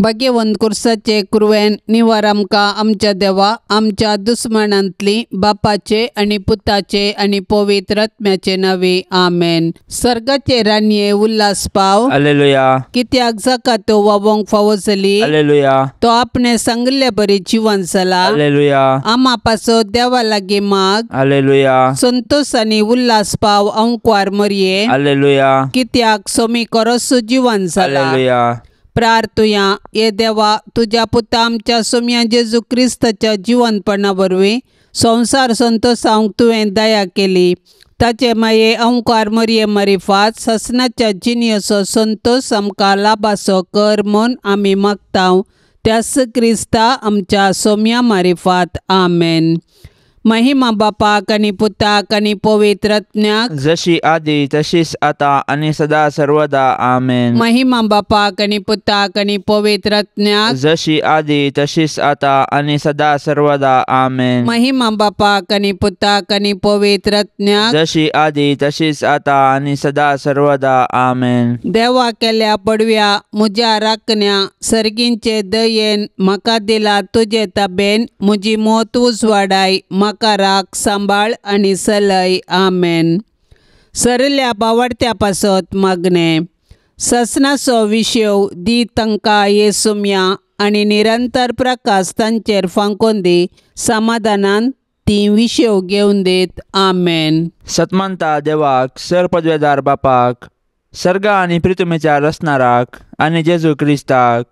भाग्यवंत कुर्साचे कुरवेन निवार आमकां आमच्या देवा आमच्या दुस्मानांतली बापाचे आनी पुताचे आनी पवित्र आत्म्याचे नांवे आमेन. सर्गाचे रानये उल्हास पाव. हालेलुया. कित्याक जाका तो वावोंक फावो जाली. हालेलुया. तो आपणे सांगिल्ले बरी जिवन जाला. हालेलुया. आमा पासत देवा लागीं माग. हालेलुया. संतोष आनी उल्हास पाव अंकवार मरये. हालेलुया. कित्याक सोमी करस जिवन जाला. हालेलुया. प्रार्थुया. हे देवा तुज्या पुता आमच्या सोम्या जेजू क्रिस्ताच्या जिवनपणा वरवीं संवसार संतोषावंक तुवें दया केली. ताचे माये अंकार मरये मारिफात ससनाच्या जिणेचो संतोष आमकां लाभासो कर म्हूण आमी मागता त्यास क्रिस्ता आमच्या सोम्या मारिफात. आमेन. महिमा बापाक आनी पुताक आनी पवित्र आत्म्याक, जशी आदी तशीच आता आनी सदा सर्वदा. आमेन. महिमा बापाक आनी पुताक आनी पवित्र आत्म्याक, जशी आदी तशीच आता आनी सदा सर्वदा. आमेन. महिमा बापाक आनी पुताक आनी पवित्र आत्म्याक, जशी आदी तशीच आता आनी सदा सर्वदा. आमेन. देवा केल्या पडव्या म्हज्या राखण्या सर्गींचे दयेन म्हाका दिला तुजे ताबेन म्हजी मोत उजवाडाय म्हाका राख सांबाळ आनी सलय. आमेन. सरल्या बावडत्या पासत मागणें. ससनाचो विशेव दी तांकां येसुम्या आनी निरंतर प्रकाश तांचेर फांकोन दी समाधानान ती विशेव घेवन देत. आमेन. सतमंता देवाक, सर पदवेदार बापाक, सर्गा आनी प्रितुमेच्या रचणाराक आनी जेजू क्रिस्ताक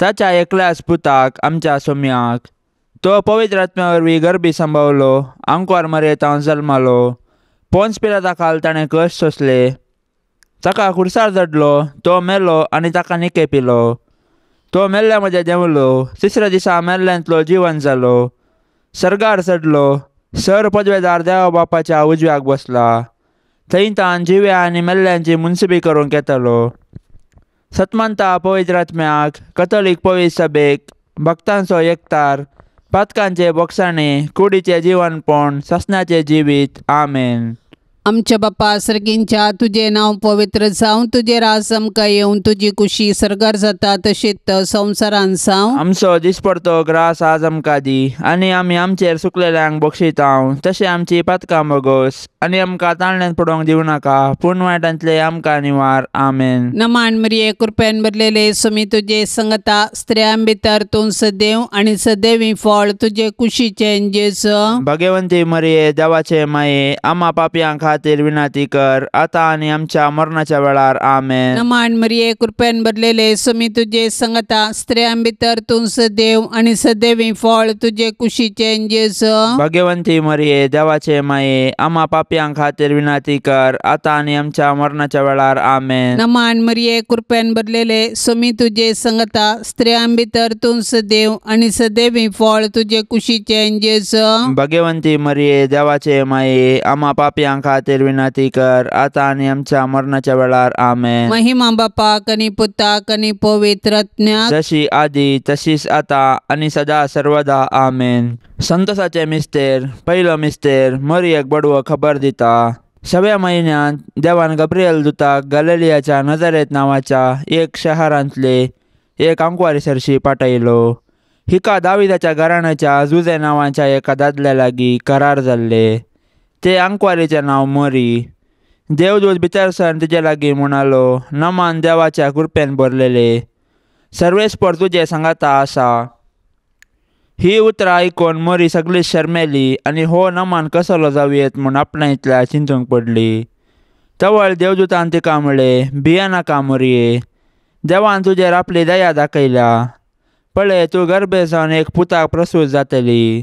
ताच्या एकल्याच पुताक आमच्या सोम्याक, तो पवित्र आत्म्या वरवीं गर्भी सांबावलो, आंकवार मरयेतावन जल्मालो, पोन्स पिलाता खाल ताणें कश्ट सोंसले, ताका खुर्सार जडलो, तो मेलो आनी ताका निके पिलो, तो मेल्ल्या मदें देंवलो, तिसऱ्या दिसा मेल्ल्यांतलो जिवन जालो, सर्गार चडलो, सर पदवेदार देवा बापाच्या उजव्याक बसला, थंय तान जिव्या आनी मेल्ल्यांची मुनसिबी करूंक येतलो. सतमंता पवित्र आत्म्याक, कथोलीक पवित्र सभेक, भक्तांचो एकतार, पातकांचे बोगसाणे, कुडीचे जिवनपण, ससनाचे जिवीत. आमेन. आमच्या बापा सर्गींच्या तुजें नांव पवित्र जावं, तुजें राज आमकां येवन, तुजी कुशी सर्गार जाता तशीच संवसारान जावं. आमचो दिसपडतो ग्रास आज आमकां दी आनी आमी आमचेर सुकलेल्यांक बक्षितांव तशें आमची पातकां बोगोस आनी आमकां ताळण्यांत पडोवंक दिवं नाका पूण वायटांतले आमकां निवार. आमेन. नमान मरिये कृपेन भरलेले सुमी तुजे संगता, स्त्रियां भितर तूं सदैव आनी सदैवी फळ तुजे कुशीचें जेजू. भगवंती मरिये देवाचे माये आमा पापयां खातीर विनंती कर आता आनी आमच्या मरणाच्या वेळार. आमेन. नमान मरिये कृपेन भरलेले सुमी तुजे संगता, स्त्रियां भितर तूं सदैव आनी सदैवी फळ तुजे कुशीचें जेजू. भगवंती मरिये देवाचे माये आमा पापयां खातीर विनंती कर आता आनी आमच्या मरणाच्या वेळार. आमेन. नमान मरिये कृपेन भरलेले सुमी तुजे संगता, स्त्रियां भितर तूं सदैव आनी सदैवी फळ तुजे कुशीचें जेजू. भगवंती मरिये देवाचे माये आमा पापयां खातीर विनंती कर आता आनी आमच्या मरणाच्या वेळार. आमेन. महिमा बापाक आनी पुताक आनी पवित्र आत्म्याक, जशी आदी तशीच आता आनी सदा सर्वदा. आमेन. संतोषाचे मिस्तेर पहिलो मिस्तेर मरियेक बडवो खबर दिता. सव्या म्हयन्यांत देवान गब्रियल दुताक गलेलियाच्या नजरेत नांवाच्या एक शहरांतले एक आंकवारी सरशी पाठयलो. हिका दाविदाच्या घराण्याच्या जुजे नांवाच्या एका दादल्या लागीं करार जाल्ले. ते आंकवारीचें नांव मरी. देवदूत भितर सरून तिजे लागीं म्हणालो, नमान देवाच्या कृपेन भरलेले, सर्वेस्पर तुजे सांगाता आसा. ही उतरां आयकून मरी सगळी शर्मेली आनी हो नमान कसलो जावयेत म्हूण आपणायतल्या चिंतूंक पडली. तवळ देवदूतान तिका म्हळें, भियेनाका मरये, देवान तुजेर आपली दया दाखयल्या. पळय, तूं गर्भे जावन एक पुताक प्रसूत जातली,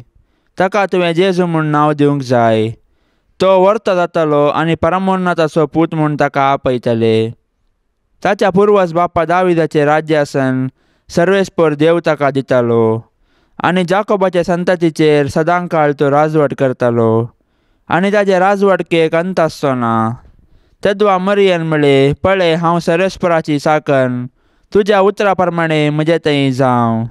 ताका तुवें जेजू म्हूण नांव दिवंक जाय. तो वर्तो जातलो आनी परमोन्नताचो पूत म्हूण ताका आपयतले. ताच्या पुर्वज बापा दाविदाचें राज्यासन सर्वेस्पर देव ताका दितालो आनी जाकोबाच्या संततीचेर सदांकाळ तो राजवट करतालो आनी ताजे राजवटकेक अंत आसचो ना. तेदवा मरियन म्हळें, पळय, हांव सर्वेस्पराची चाकन, तुज्या उतरा प्रमाणे म्हजे थंय जावं.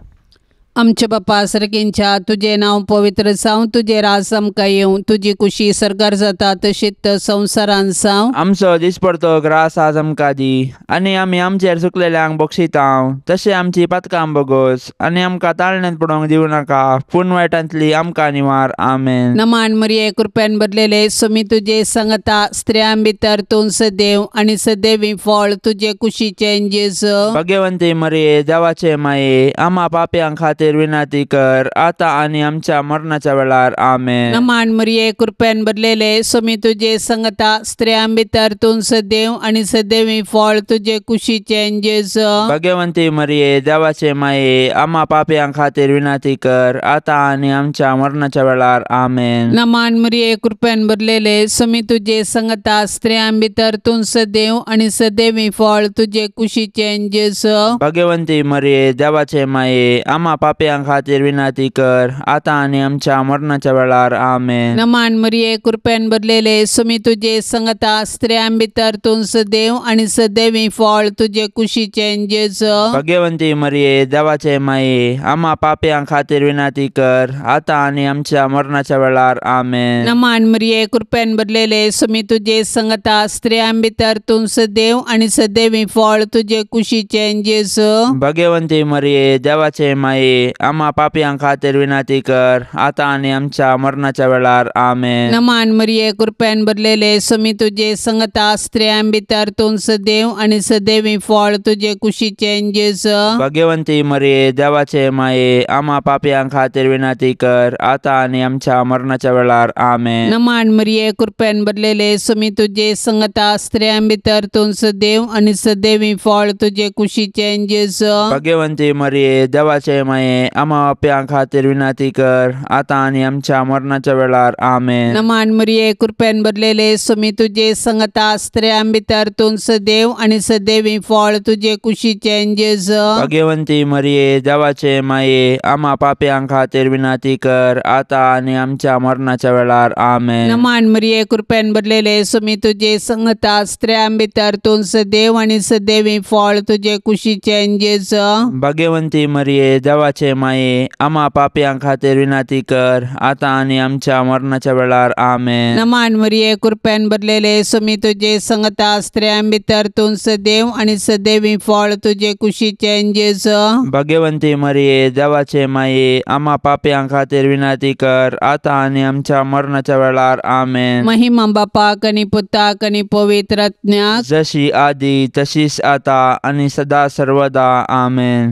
आमच्या बापा सर्गींच्या तुजें नांव पवित्र जावं, तुजें राज आमकां येवं, तुजी कुशी सर्गार जाता तशीच संवसारान जावं. आमचो दिसपडतो ग्रास आज आमकां दी आनी आमी आमचेर चुकलेल्यांक बक्षितांव तशें आमची पातकां बोगोस आनी आमकां ताळण्यांत पडोवंक दिवं नाका पूण वायटांतली आमकां निवार. आमेन. नमान मरिये कृपेन भरलेले स्वामी तुजे संगता, स्त्रियां भितर तूं सदैव आनी सदैवी फळ तुजे कुशीचें जेजू. भगवंती मरिये देवाचे माये आम्हा पाप्यां खातीर विनंती कर आता आनी आमच्या मरणाच्या वेळार. आमेन. नमान मरिये कृपेन भरलेले स्वामी तुजे संगता, स्त्रियां भितर तूं सदैव आनी सदैवी फळ तुजे कुशीचें जेजू. भगवंती मरिये देवाचे माये आम्हा पाप्यां खातीर विनंती कर आता आनी आमच्या मरणाच्या वेळार. आमेन. नमान मरिये कृपेन भरलेले स्वामी तुजे संगता, स्त्रियां भितर तूं सदैव आनी सदैवी फळ तुजे कुशीचें जेजू. भगवंती मरिये देवाचे माये आम्हा पाप्यां खातीर विनंती कर आता आनी आमच्या मरणाच्या वेळार. आमेन. नमान मरिये कृपेन भरलेले स्वामी तुजे संगता, स्त्रियां भितर तूं सदैव आनी सदैवी फळ तुजे कुशीचें जेजू. भगवंती मरिये देवाचे माये आम्हा पाप्यां खातीर विनंती कर आता आनी आमच्या मरणाच्या वेळार. आमेन. नमान मरिये कृपेन भरलेले स्वामी तुजे संगता, स्त्रियां भितर तूं सदैव आनी सदैवी फळ तुजे कुशीचें जेजू. भगवंती मरिये देवाचे माये आम्हा पाप्यां खातीर विनंती कर आता आनी आमच्या मरणाच्या वेळार. आमेन. नमान मरिये कृपेन भरलेले स्वामी तुजे संगता, स्त्रियां भितर तूं सदैव आनी सदैवी फळ तुजे कुशीचें जेजू. भगवंती मरिये देवाचे माये आम्हा पाप्यां खातीर विनंती कर आता आनी आमच्या मरणाच्या वेळार. आमेन. नमान मरिये कृपेन भरलेले स्वामी तुजे संगता, स्त्रियां भितर तूं सदैव आनी सदैवी फळ तुजे कुशीचें जेजू. भगवंती मरिये देवाचे माये आम्हा पाप्यां खातीर विनंती कर आता आनी आमच्या मरणाच्या वेळार. आमेन. नमान मरिये कृपेन भरलेले स्वामी तुजे संगता, स्त्रियां भितर तूं सदैव आनी सदैवी फळ तुजे कुशीचें जेजू. भगवंती मरिये देवाचे माये आम्हा पाप्यां खातीर विनंती कर आता आनी आमच्या मरणाच्या वेळार. आमेन. नमान मरिये कृपेन भरलेले स्वामी तुजे संगता, स्त्रियां भितर तूं सदैव आनी सदैवी फळ तुजे कुशीचें जेजू. भगवंती मरिये देवाचे माये आम्हा पाप्यां खातीर विनंती कर आता आनी आमच्या मरणाच्या वेळार. आमेन. नमान मरिये कृपेन भरलेले स्वामी तुजे संगता, स्त्रियां भितर तूं सदैव आनी सदैवी फळ तुजे कुशीचें जेजू. भगवंती मरिये देवाचे माये आम्हा पाप्यां खातीर विनंती कर आता आनी आमच्या मरणाच्या वेळार. आमेन. महिमा बापाक आनी पुताक आनी पवित्र आत्म्याक, जशी आदी तशीच आता आनी सदा सर्वदा. आमेन.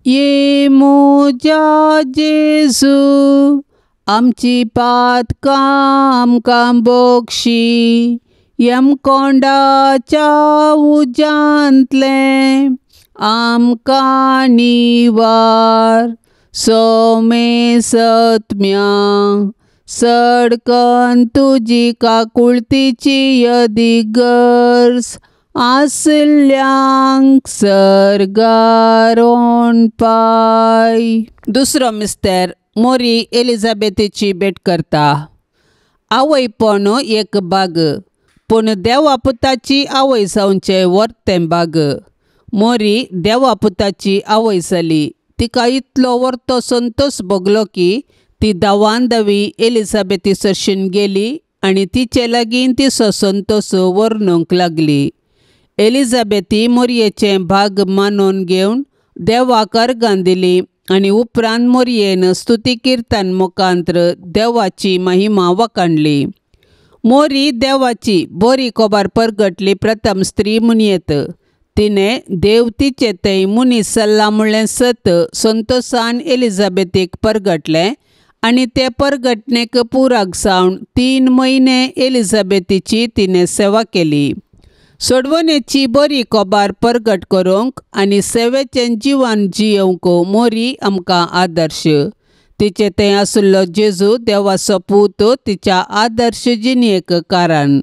ये म्हज्या जेजू आमची पातकां आमकां बक्षी, यमकोंडाच्या उज्यांतलें आमकां निवार, सोमे सत्म्या सडकन तुजी काकुळतीची यदी गरज आसल्यांक सर्गार पाय. दुसरो मिस्तर मोरी एलिझाबेथीची भेट करता. आवयपण एक बाग, पूण देवा पुताची आवय जावचें वर्तें बाग. मोरी देवा पुताची आवय जाली. तिका इतलो वर्तो संतोश भोगलो की ती धांवान धांवी एलिझाबेथी सरशीन गेली आनी तिचे लागीं तिचो संतोश वर्णूंक लागली. एलिझाबेथी मोरयेचें भाग मानून घेवन देवाक अर्गां दिली आनी उपरांत मोरयेन स्तुती किर्तन मुखांत्र देवाची महिमा वखाणली. मोरी देवाची बरी खबर परगटली प्रथम स्त्री म्हणयेत. तिणें देव तिचे थंय मनीस सल्ला म्हणलें सत संतोसान एलिझाबेथीक परगटलें आनी ते परगटणेक पुराक जावन 3 म्हयने एलिझाबेथीची तिणें सेवा केली. सोडवणेची बरी खबर परगट करूंक आनी सेवेचें जिवन जियोवंक मोरी आमकां आदर्श. तिचे थंय आशिल्लो जेजू देवाचो पूत तिच्या आदर्श जिणेक कारण.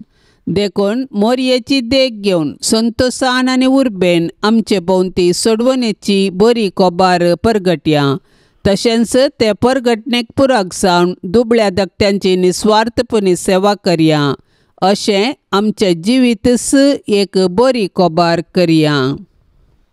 देखून मोरयेची देख घेवन संतोसान आनी उर्बेन आमचे भोंवती सोडवणेची बरी खबर परगटया. तशेंच ते परगटणेक पुराक जावन दुबळ्या धाकट्यांची निस्वार्थपणी सेवा करया. अशें आमचें जिवीतच एक बरी खबर करया.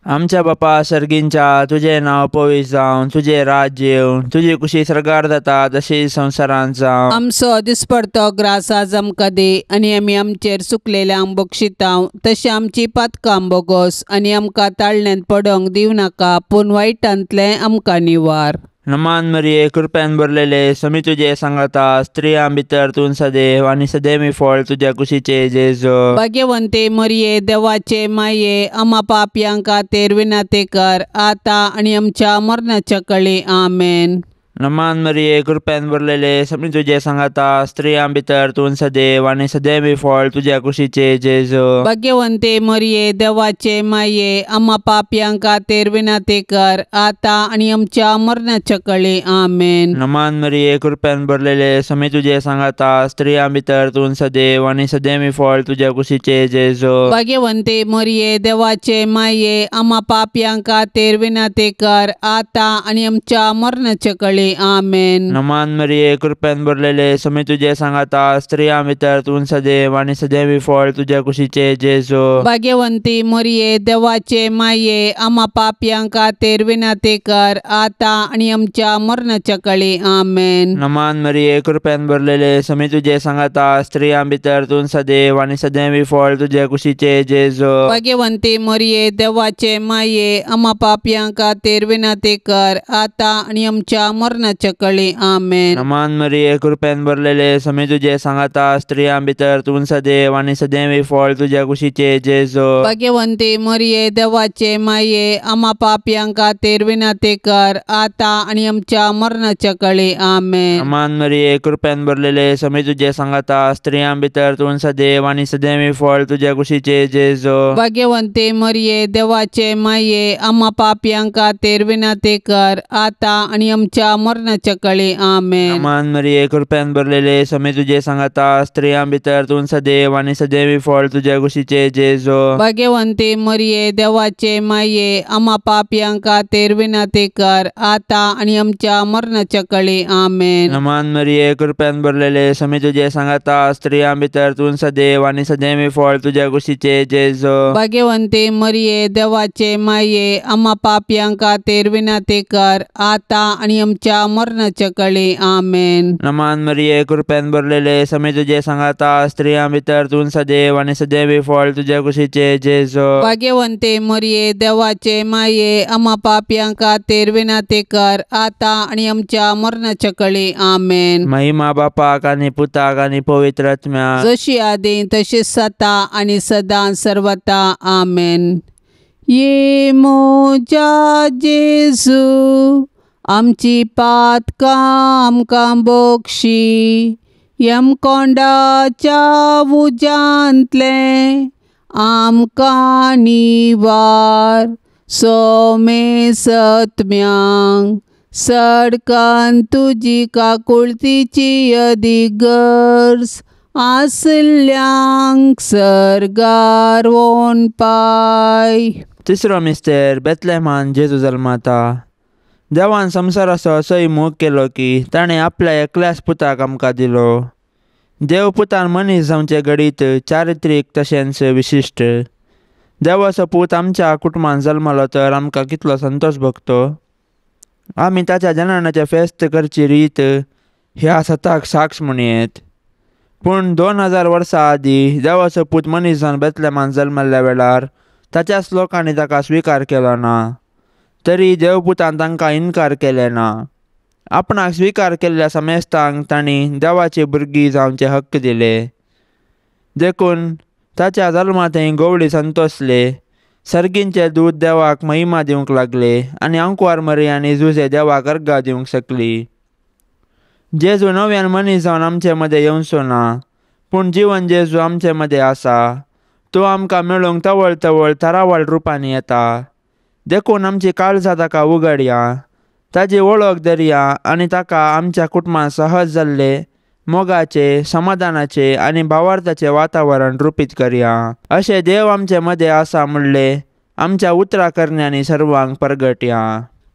आमच्या बापा सर्गींच्या तुजें नांव पवित्र जावं, तुजें राज्य येवं, तुजी कुशी सर्गार जाता तशी संवसारांत जावं। आमचो दिसपडतो ग्रास आज आमकां दी आनी आमी आमचेर चुकलेल्यांक बक्षितांव तशें आमची पातकां बोगोस आनी आमकां ताळण्यांत पडोंक दिवं नाका पूण वायटांतलें आमकां निवार। नमान मरिये कृपेन भरलेले समी तुजे सांगाता, स्त्रियां भितर तूं सदैव आनी सदैवी फळ तुज्या कुशीचे जेजू। भाग्यवंते मरिये देवाचे माये आमा पापयां खातीर विनंती कर आतां आनी आमच्या मरणाच्या कळी। आमेन। नमान मरिये कृपेन भरलेले समी तुजे सांगाता, स्त्रियां भितर तूं सदैव आनी सदैवी फळ तुज्या कुशीचे जेजू। भाग्यवंते मरिये देवाचे माये आमा पापयां खातीर विनंती कर आतां आनी आमच्या मरणाच्या कळी। आमेन। नमान मरिये कृपेन भरलेले समी तुजे सांगाता, स्त्रियां भितर तूं सदैव आनी सदैवी फळ तुज्या कुशीचे जेजू। भाग्यवंते मरिये देवाचे माये आमा पापयां खातीर विनंती कर आतां आनी आमच्या मरणाच्या कळी। आमेन। नमान मरिये कृपेन भरलेले समी तुजे सांगाता, स्त्रियां भितर तूं सदैव आनी सदैवी फळ तुज्या कुशीचे जेजू। भाग्यवंती मरिये देवाचे माये आमा पापयां खातीर विनंती कर आतां आनी आमच्या मरणाच्या कळी। आमेन। नमान मरिये कृपेन भरलेले समी तुजे सांगाता, स्त्रियां भितर तूं सदैव आनी सदैवी फळ तुज्या कुशीचे जेजू। भाग्यवंती मरिये देवाचे माये आमा पापयां खातीर विनंती कर आतां आनी आमच्या मरणाच्या कळी। आमेन। नमान मरिये कृपेन भरलेले समी तुजे सांगाता, स्त्रियां भितर तूं सदैव आनी सदैवी फळ तुज्या कुशीचे जेजू। भाग्यवंती मरिये देवाचे माये आमा पापयां खातीर विनंती कर आतां आनी आमच्या मरणाच्या कळी। आमेन। नमान मरिये कृपेन भरलेले समी तुजे सांगाता, स्त्रियां भितर तूं सदैव आनी सदैवी फळ तुज्या कुशीचे जेजू। भाग्यवंती मरिये देवाचे माये आमा पापयां खातीर विनंती कर आतां आनी आमच्या मरणाच्या कळी। आमेन। नमान मरिये कृपेन भरलेले समी तुजे सांगाता, स्त्रियां भितर तूं सदैव आनी सदैवी फळ तुज्या कुशीचे जेजू। भाग्यवंती मरिये देवाचे माये आमा पापयां खातीर विनंती कर आतां आनी आमच्या मरणाच्या कळी। आमेन। नमान मरिये कृपेन भरलेले समी तुजे सांगाता, स्त्रियां भितर तूं सदैव आनी सदैवी फळ तुज्या कुशीचे जेजू। भाग्यवंती मरिये देवाचे माये आमा पापयां खातीर विनंती कर आतां आनी आमच्या मरणाच्या कळी। आमेन। नमान मरिये कृपेन भरलेले समी तुजे सांगाता, स्त्रियां भितर तूं सदैव आनी सदैवी फळ तुज्या कुशीचे जेजू। भाग्यवंते मरिये देवाचे माये आमा पापयां खातीर विनंती कर आतां आनी आमच्या मरणाच्या कळी। आमेन। महिमा बापाक आनी पुताक आनी पवित्र आत्म्याक, जशी आदी तशी सता आनी सदां सर्वता। आमेन। ये म्हज्या जेजू आमची पातकां आमकां बोक्षी, यमकोंडाच्या उज्यांतलें आमकां निवार, सोमे सत्म्यांक सडकान तुजी काकुळतीची अदीक गरज आसल्यांक सर्गार वोन पाय। तिसरो मिस्तेर बेतलेमान जेजू जल्माता। देवान संवसाराचो असोय मोग केलो की ताणें आपल्या एकल्याच पुताक आमकां दिलो। देव पुतान मनीस जावचें घडीत चारित्रीक तशेंच विशिश्ट। देवाचो पूत आमच्या कुटुंबान जल्मलो तर आमकां कितलो संतोश भोगतो। आमी ताच्या जननाचें फेस्त करची रीत ह्या सताक साक्ष म्हणयेत। पूण 2000 वर्सां आदीं देवाचो पूत मनीस जावन बेतलेमान जल्मल्ल्या वेळार ताच्याच लोकांनी ताका स्विकार केलो ना, तरी देवपुतान तांकां इनकार केले ना। आपणाक स्विकार केल्ल्या समेस्तांक तांणी देवाची भुरगीं जावचे हक्क दिले। देखून ताच्या जल्मा थंय गवळी संतोसले, सर्गींचे दूत देवाक महिमा दिवंक लागले आनी अंकवार मरी आनी जुजे देवाक अर्गां दिवंक शकली। जेजू नव्यान मनीस जावन आमचे मदें येवचो ना, पूण जिवन जेजू आमचे मदें आसा। तो आमकां मेळूंक तवळ तवळ थरावळ रुपांनी येता। देखून आमची काळजां ताका उगडया, ताजी वळख धरया आनी ताका आमच्या कुटुंबांत सहज जाल्ले मोगाचे, समाधानाचे आनी भावार्थाचे वातावरण रुपीत करया। अशें देव आमचे मदें आसा म्हणलें आमच्या उतरां करण्यांनी सर्वांक परगटया।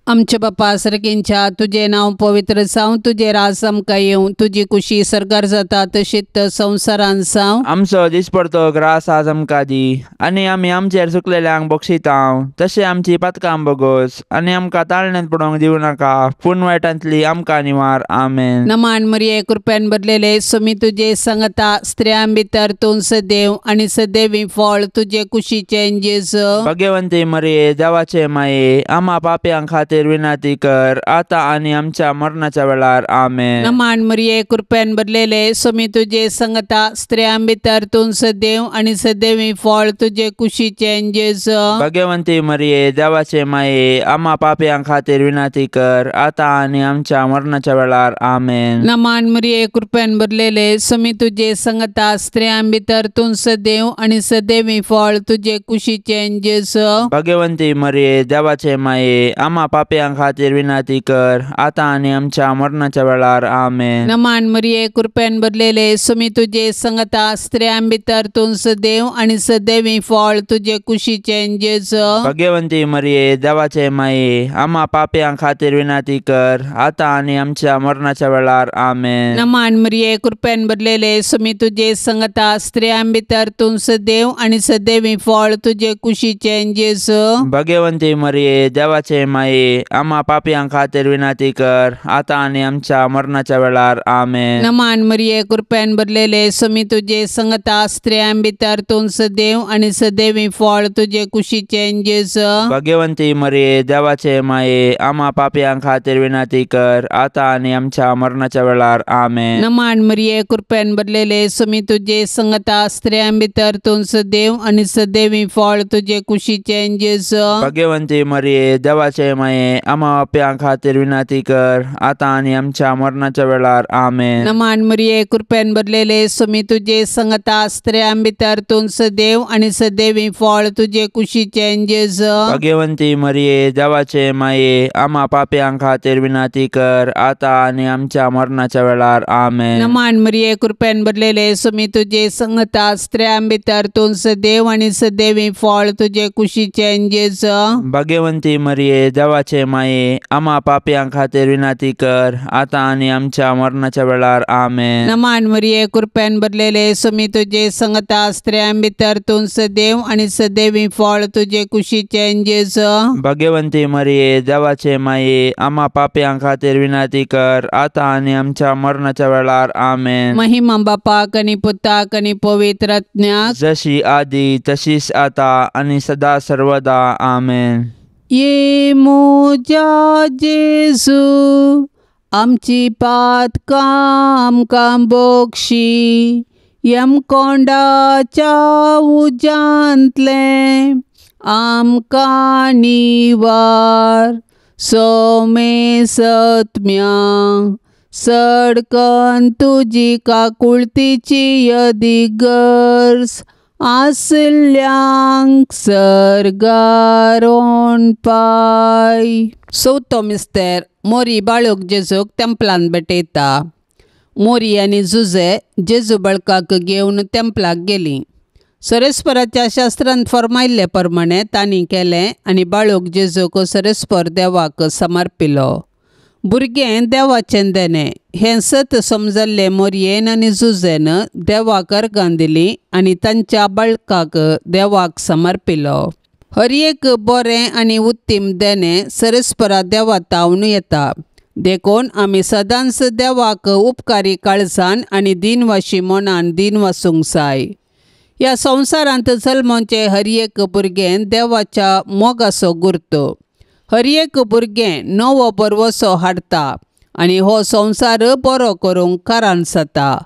आमच्या बापा सर्गींच्या तुजें नांव पवित्र जावं, तुजें राज आमकां येवं, तुजी कुशी सर्गार जाता तशीच संवसारान जावं. आमचो दिसपडतो ग्रास आज आमकां दी आनी आमी आमचेर चुकलेल्यांक बक्षितांव तशें आमची पातकां बगोस आनी आमकां ताळण्यांत पडोवंक दिवं नाका पूण वायटांतली आमकां निवार. आमेन. नमान मरिये कृपेन भरलेले स्वामी तुजे संगता, स्त्रियां भितर तूं सदैव आनी सदैवी फळ तुजे कुशीचें जेजू. भगवंती मरिये देवाचे माये आम्हा पाप्यां खातीर विनंती कर आता आनी आमच्या मरणाच्या वेळार. आमेन. नमान मरिये कृपेन भरलेले स्वामी तुजे संगता, स्त्रियां भितर तूं सदैव आनी सदैवी फळ तुजे कुशीचें जेजू. भगवंती मरिये देवाचे माये आम्हा पाप्यां खातीर विनंती कर आता आनी आमच्या मरणाच्या वेळार. आमेन. नमान मरिये कृपेन भरलेले स्वामी तुजे संगता, स्त्रियां भितर तूं सदैव आनी सदैवी फळ तुजे कुशीचें जेजू. भगवंती मरिये देवाचे माये आम्हा पाप्यां खातीर विनंती कर आता आनी आमच्या मरणाच्या वेळार. आमेन. नमान मरिये कृपेन भरलेले स्वामी तुजे संगता, स्त्रियां भितर तूं सदैव आनी सदैवी फळ तुजे कुशीचें जेजू. भगवंती मरिये देवाचे माये आम्हा पाप्यां खातीर विनंती कर आता आनी आमच्या मरणाच्या वेळार. आमेन. नमान मरिये कृपेन भरलेले स्वामी तुजे संगता, स्त्रियां भितर तूं सदैव आनी सदैवी फळ तुजे कुशीचें जेजू. भगवंती मरिये देवाचे माये आम्हा पाप्यां खातीर विनंती कर आता आनी आमच्या मरणाच्या वेळार. आमेन. नमान मरिये कृपेन भरलेले स्वामी तुजे संगता, स्त्रियां भितर तूं सदैव आनी सदैवी फळ तुजे कुशीचें जेजू. भगवंती मरिये देवाचे माये आम्हा पाप्यां खातीर विनंती कर आता आनी आमच्या मरणाच्या वेळार. आमेन. नमान मरिये कृपेन भरलेले स्वामी तुजे संगता, स्त्रियां भितर तूं सदैव आनी सदैवी फळ तुजे कुशीचें जेजू. भगवंती मरिये देवाचे माये आम्हा पाप्यां खातीर विनंती कर आता आनी आमच्या मरणाच्या वेळार. आमेन. नमान मरिये कृपेन भरलेले स्वामी तुजे संगता, स्त्रियां भितर तूं सदैव आनी सदैवी फळ तुजे कुशीचें जेजू. भगवंती मरिये देवाचे माये आम्हा पाप्यां खातीर विनंती कर आता आनी आमच्या मरणाच्या वेळार. आमेन. नमान मरिये कृपेन भरलेले स्वामी तुजे संगता, स्त्रियां भितर तूं सदैव आनी सदैवी फळ तुजे कुशीचें जेजू. भगवंती मरिये देवाचे माये आम्हा पाप्यां खातीर विनंती कर आता आनी आमच्या मरणाच्या वेळार. आमेन. नमान मरिये कृपेन भरलेले स्वामी तुजे संगता, स्त्रियां भितर तूं सदैव आनी सदैवी फळ तुजे कुशीचें जेजू. भगवंती मरिये देवाचे माये आम्हा पाप्यां खातीर विनंती कर आता आनी आमच्या मरणाच्या वेळार. आमेन. महिमा बापाक आनी पुताक आनी पवित्र आत्म्याक, जशी आदी तशीच आता आनी सदा सर्वदा. आमेन. ये म्हज्या जेजू आमची पातकां आमकां बक्षी, यमकोंडाच्या उज्यांतलें आमकां निवार. सोमे सत्म्या सडकन तुजी काकुळतीची यदी गरज आसल्यांक सर्गार पाय. चवथो मिस्तेर मोरी बाळूक जेजूक तेंपलान भेटयता. मोरी आनी जुजे जेजू बळकाक घेवन तेंपलाक गेलीं. सरेस्पराच्या शास्त्रांत फर्मायल्ले प्रमाणे तांणी केलें आनी बाळूक जेजूक सरेस्पर देवाक समर्पिलो. भुरगें देवाचें देणें हें सत समजल्लें मोरयेन आनी जुजेन देवाक अर्गां दिलीं आनी तांच्या बाळकाक देवाक समर्पिलो. हर एक बरें आनी उत्तीम देणें सरेस्परा देवा तावन येता. देखून आमी सदांच देवाक उपकारी काळजान आनी दिनवाशी मनान दिनवासूंक जाय. ह्या संवसारांत जल्मोचें हर एक भुरगें देवाच्या मोगाचो गुर्तो. हर एक भुरगें नवो बरवसो हाडटा आनी हो संवसार बरो करूंक कारण जाता.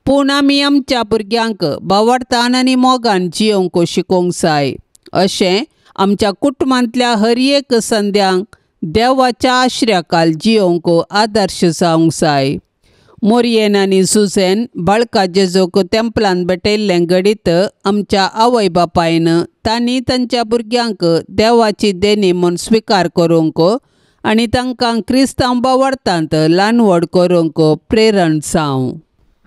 पूण आमी आमच्या भुरग्यांक बावडतान आनी मोगान जियोवंक शिकोवंक जाय. अशें आमच्या कुटुंबांतल्या हर एक संद्यांक देवाच्या आश्र्याखाल जियोवंक आदर्श जावंक जाय. मोरयेन आनी सुसेन बाळका जेजूक तेंपलान भेटयल्लें घडीत आमच्या आवय बापायन तांणी तांच्या भुरग्यांक देवाची देणी म्हूण स्विकार करूंक आनी तांकां क्रिस्तांव बावडतांत ल्हान व्हड करूंक प्रेरण जावं.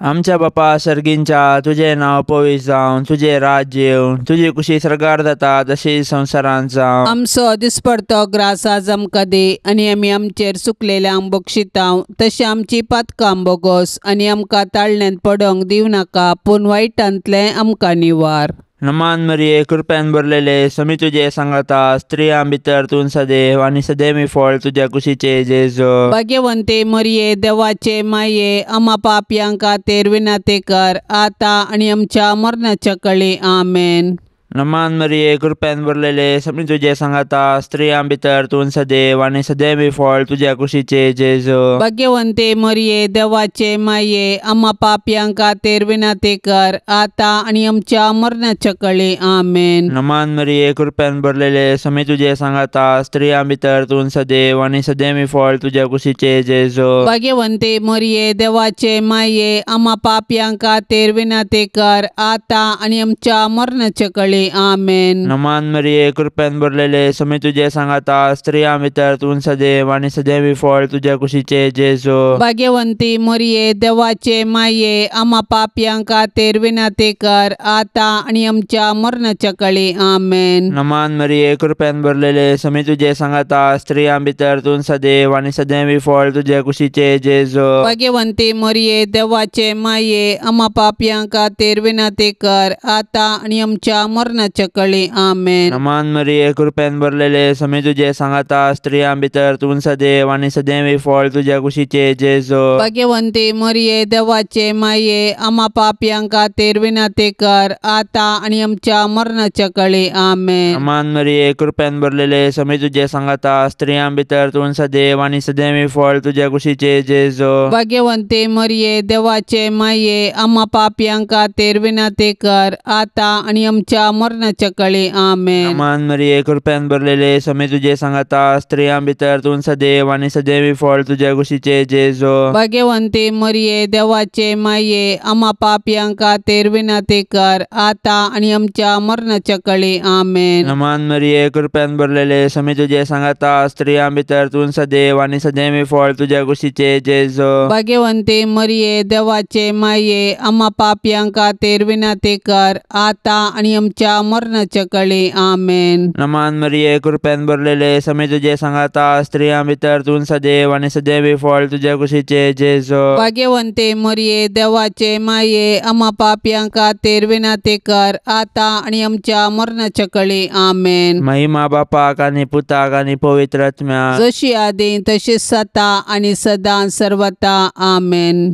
आमच्या बापा सर्गींच्या तुजें नांव पवित्र जावं, तुजें राज्य येवं, तुजी कुशी सर्गार जाता तशी संवसारांत जावं। आमचो दिसपडतो ग्रास आज आमकां दी आनी आमी आमचेर चुकलेल्यांक बक्षितांव तशें आमची पातकां बोगोस आनी आमकां ताळण्यांत पडोंक दिवं नाका पूण वायटांतलें आमकां निवार। नमान मरिये कृपेन भरलेले समी तुजे सांगाता, स्त्रियां भितर तूं सदैव आनी सदैवी फळ तुज्या कुशीचे जेजू। भाग्यवंते मरिये देवाचे माये आमा पापयां खातीर विनंती कर आतां आनी आमच्या मरणाच्या कळी। आमेन। नमान मरिये कृपेन भरलेले समी तुजे सांगाता, स्त्रियां भितर तूं सदैव आनी सदैवी फळ तुज्या कुशीचे जेजू। भाग्यवंते मरिये देवाचे माये आमा पापयां खातीर विनंती कर आतां आनी आमच्या मरणाच्या कळी। आमेन। नमान मरिये कृपेन भरलेले समी तुजे सांगाता, स्त्रियां भितर तूं सदैव आनी सदैवी फळ तुज्या कुशीचे जेजू। भाग्यवंते मरिये देवाचे माये आमा पापयां खातीर विनंती कर आतां आनी आमच्या मरणाच्या कळी। आमेन। नमान मरिये कृपेन भरलेले समी तुजे सांगाता, स्त्रियां भितर तूं सदैव आनी सदैवी फळ तुज्या कुशीचे जेजू। भाग्यवंती मरिये देवाचे माये आमा पापयां खातीर विनंती कर आतां आनी आमच्या मरणाच्या कळी। आमेन। नमान मरिये कृपेन भरलेले समी तुजे सांगाता, स्त्रियां भितर तूं सदैव आनी सदैवी फळ तुज्या कुशीचे जेजू। भाग्यवंती मरिये देवाचे माये आमा पापयां खातीर विनंती कर आतां आनी आमच्या मरणाच्या कळी। आमेन। नमान मरिये कृपेन भरलेले समी तुजे सांगाता, स्त्रियां भितर तूं सदैव आनी सदैवी फळ तुज्या कुशीचे जेजू। भाग्यवंती मरिये देवाचे माये आमा पापयां खातीर विनंती कर आतां आनी आमच्या मरणाच्या कळी। आमेन। नमान मरिये कृपेन भरलेले समी तुजे सांगाता, स्त्रियां भितर तूं सदैव आनी सदैवी फळ तुज्या कुशीचे जेजू। भाग्यवंती मरिये देवाचे माये आमा पापयां खातीर विनंती कर आतां आनी आमच्या मरणाच्या कळी। आमेन। नमान मरिये कृपेन भरलेले समी तुजे सांगाता, स्त्रियां भितर तूं सदैव आनी सदैवी फळ तुज्या कुशीचे जेजू। भाग्यवंती मरिये देवाचे माये आमा पापयां खातीर विनंती कर आतां आनी आमच्या मरणाच्या कळी। आमेन। नमान मरिये कृपेन भरलेले समी तुजे सांगाता, स्त्रियां भितर तूं सदैव आनी सदैवी फळ तुज्या कुशीचे जेजू। भाग्यवंती मरिये देवाचे माये आमा पापयां खातीर विनंती कर आतां आनी आमच्या मरणाच्या कळी। आमेन। नमान मरिये कृपेन भरलेले समी तुजे सांगाता, स्त्रियां भितर तूं सदैव आनी सदैवी फळ तुज्या कुशीचे जेजू। भाग्यवंते मरिये देवाचे माये आमा पापयां खातीर विनंती कर आतां आनी आमच्या मरणाच्या कळी। आमेन। महिमा बापाक आनी पुताक आनी पवित्र आत्म्याक, जशी आदी तशी सता आनी सदां सर्वता। आमेन।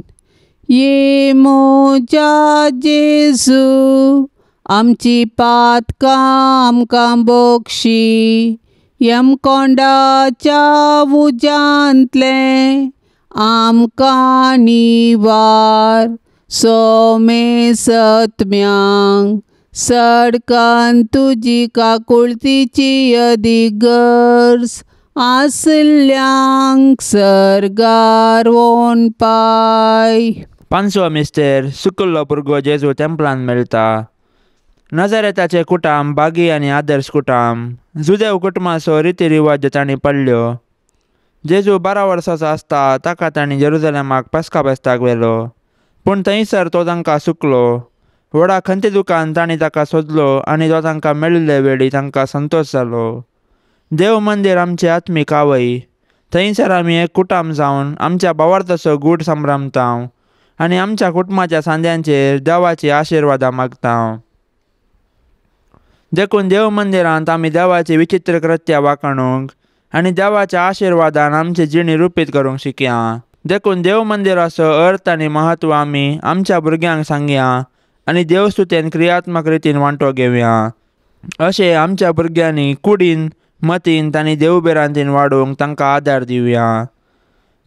ये म्हज्या जेजू आमची पातकां आमकां बक्षी, यमकोंडाच्या उज्यांतलें आमकां निवार, सोमे सत्म्यांक सडकान तुजी काकुळतीची अदीक गरज आसल्यांक सर्गार वोन पाय। पांचवो मिस्तेर सुकुल्लो भुरगो जेजू तेंपलान मेळटा। नजरेताचे कुटाम बागी आनी आदर्श कुटाम जुदेव कुटुंबाचो रिती रिवाज तांणी पडल्यो। जेजू 12 वर्सांचो आसता ताका तांणी जेरुजलेमाक पस्का फेस्ताक व्हेलो, पूण थंयसर तो तांकां सुकलो। व्हडा खंती दुकान तांणी ताका सोदलो आनी तो तांकां मेळिल्ले वेळी तांकां संतोश जालो। देव मंदीर आमची आत्मीक आवय, थंयसर आमी एक कुटाम जावन आमच्या भावार्थाचो गूट संभ्रमता आनी आमच्या कुटुंबाच्या सांद्यांचेर देवाची आशिर्वादां मागता। देखून देव मंदिरांत आमी देवाची विचित्र कृत्या वाखाणूंक आनी देवाच्या आशिर्वादान आमची जिणी रुपीत करूंक शिकया। देखून देव मंदिराचो अर्थ आनी म्हत्व आमी आमच्या भुरग्यांक सांगया आनी देवस्तुतेन क्रियात्मक रितीन वांटो घेवया। अशें आमच्या भुरग्यांनी कुडीन मतीन तांणी देवभिरांतीन वाडोवंक तांकां आदार दिवया।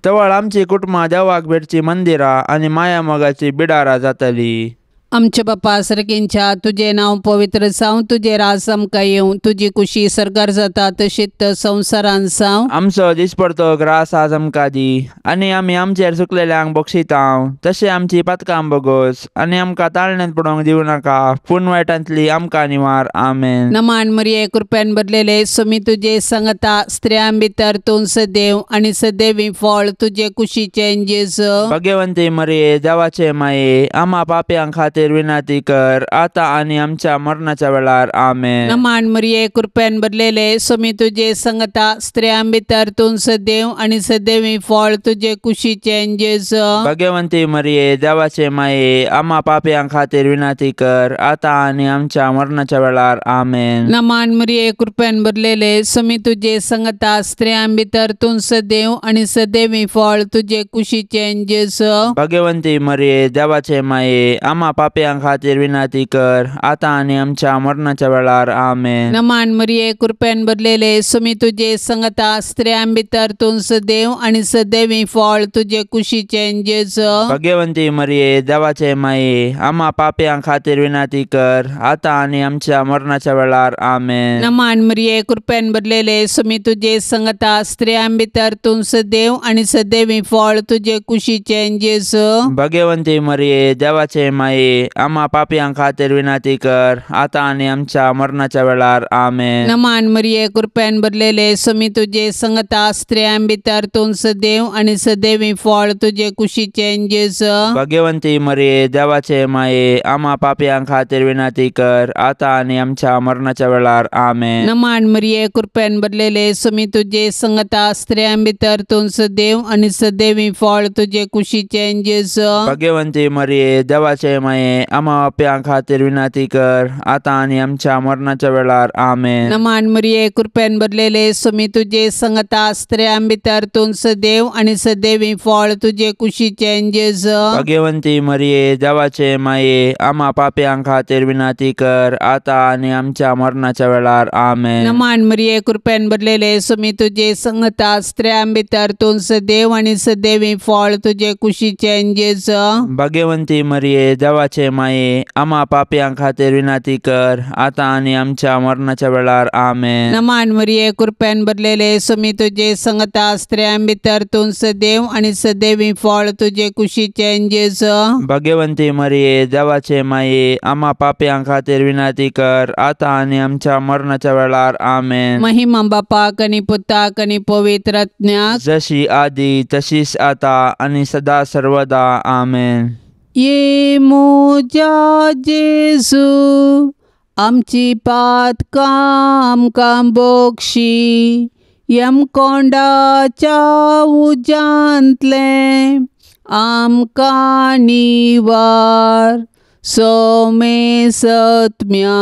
तवळ आमची कुटुंबां देवाक भेटची मंदिरां आनी माया मोगाची बिडारां जातली। आमच्या बापा सर्गींच्या तुजें नांव पवित्र जावं, तुजें राज आमकां येवं, तुजी कुशी सर्गार जाता तशीच संवसारान जावं। आमचो दिसपडतो ग्रास आज आमकां दी आनी आमी आमचेर चुकलेल्यांक बक्षितांव तशें आमची पातकां बगोस आनी आमकां ताळण्यांत पडोवंक दिवं नाका पूण वायटांतली आमकां निवार। आमेन। नमान मरिये कृपेन भरलेले स्वामी तुजे संगता, स्त्रियां भितर तूं सदैव आनी सदैवी फळ तुजे कुशीचें जेजू। भाग्यवंती मरिये देवाचे माये आम्हा पाप्यां खातीर विनंती कर आता आनी आमच्या मरणाच्या वेळार। आमेन। नमान मरिये कृपेन भरलेले स्वामी तुजे संगता, स्त्रियां भितर तूं सदैव आनी सदैवी फळ तुजे कुशीचें जेजू। भाग्यवंती मरिये देवाचे माये आम्हा पाप्यां खातीर विनंती कर आता आनी आमच्या मरणाच्या वेळार। आमेन। नमान मरिये कृपेन भरलेले स्वामी तुजे संगता, स्त्रियां भितर तूं सदैव आनी सदैवी फळ तुजे कुशीचें जेजू। भाग्यवंती मरिये देवाचे माये आम्हा पाप्यां खातीर विनंती कर आता आनी आमच्या मरणाच्या वेळार। आमेन। नमान मरिये कृपेन भरलेले स्वामी तुजे संगता, स्त्रियां भितर तूं सदैव आनी सदैवी फळ तुजे कुशीचें जेजू। भाग्यवंती मरिये देवाचे माये आम्हा पाप्यां खातीर विनंती कर आता आनी आमच्या मरणाच्या वेळार। आमेन। नमान मरिये कृपेन भरलेले स्वामी तुजे संगता, स्त्रियां भितर तूं सदैव आनी सदैवी फळ तुजे कुशीचें जेजू। भाग्यवंती मरिये देवाचे माये आम्हा पाप्यां खातीर विनंती कर आता आनी आमच्या मरणाच्या वेळार। आमेन। नमान मरिये कृपेन भरलेले स्वामी तुजे संगता, स्त्रियां भितर तूं सदैव आनी सदैवी फळ तुजे कुशीचें जेजू। भाग्यवंती मरिये देवाचे माये आम्हा पाप्यां खातीर विनंती कर आता आनी आमच्या मरणाच्या वेळार। आमेन। नमान मरिये कृपेन भरलेले स्वामी तुजे संगता, स्त्रियां भितर तूं सदैव आनी सदैवी फळ तुजे कुशीचें जेजू। भाग्यवंती मरिये देवाचे माये आम्हा पाप्यां खातीर विनंती कर आता आनी आमच्या मरणाच्या वेळार। आमेन। नमान मरिये कृपेन भरलेले स्वामी तुजे संगता, स्त्रियां भितर तूं सदैव आनी सदैवी फळ तुजे कुशीचें जेजू। भाग्यवंती मरिये देवाचे माये आम्हा पाप्यां खातीर विनंती कर आता आनी आमच्या मरणाच्या वेळार। आमेन। नमान मरिये कृपेन भरलेले स्वामी तुजे संगता, स्त्रियां भितर तूं सदैव आनी सदैवी फळ तुजे कुशीचें जेजू। भाग्यवंती मरिये देवाचे माये आम्हा पाप्यां खातीर विनंती कर आता आनी आमच्या मरणाच्या वेळार। आमेन। नमान मरिये कृपेन भरलेले स्वामी तुजे संगता, स्त्रियां भितर तूं सदैव आनी सदैवी फळ तुजे कुशीचें जेजू। भाग्यवंती मरिये देवाचे माये आम्हा पाप्यां खातीर विनंती कर आता आनी आमच्या मरणाच्या वेळार। आमेन। महिमा बापाक आनी पुताक आनी पवित्र आत्म्याक, जशी आदी तशीच आता आनी सदा सर्वदा। आमेन। ये म्हज्या जेजू आमची पातकां आमकां बक्षी, यमकोंडाच्या उज्यांतलें आमकां निवार। सोमे सत्म्या